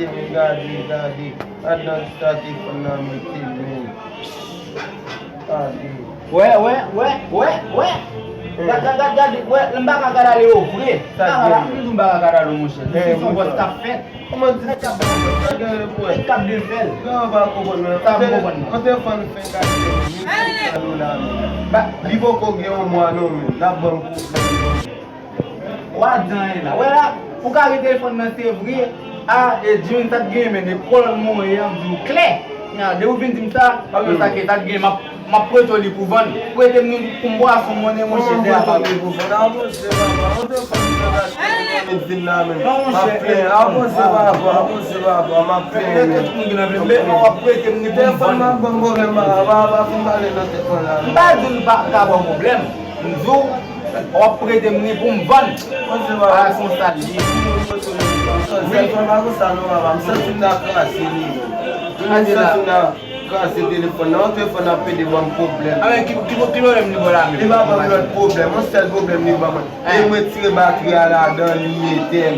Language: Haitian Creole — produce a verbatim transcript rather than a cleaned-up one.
Men gade, gade. Gad nan sa telefòn nan mete men. Gade. Wè, wè, wè, wè, wè. Gad, gad, gad, gad, wè, m pa ka gad ale yo vre. M pa ka gad, m di m pa ka gad ale yo, monchè. Se yon bòs k ap fèt. Kòman di sa? Sa gen pou wè. K ap de fèl. Yo pa konprann mwen. Sa m konprann. An telefòn fè gade. Mil senk san dola men. Li poko gen yon mwa non men. L ap ban m pwoblèm. Wa di anyen la. Wè la, ou ka gen telefòn nan se vre. A, e Jimmy sa t gen men de kòl mwen an di w klè. Nya, de ou vin di m sa, pa mwen sa ke sa t gen m ap m ap prete w li pou vann. Prete m li pou m bwason monnen monchè de a pa. Non monchè. Mete tout moun ki nan plen men w ap prete m li pou m vann. M pa di w pa ka ba w pwoblèm. M di w w ap prete m li pou m vann. A se yon sal li. Kraze telefòn nan, yon telefòn ap pede ban m pwoblèm. A men ki ki ki pwoblèm li ba w la menm? Li pa ban m lòt pwoblèm, yon sèl pwoblèm li ban mwen. E mwen tire batri a ladan li etenn.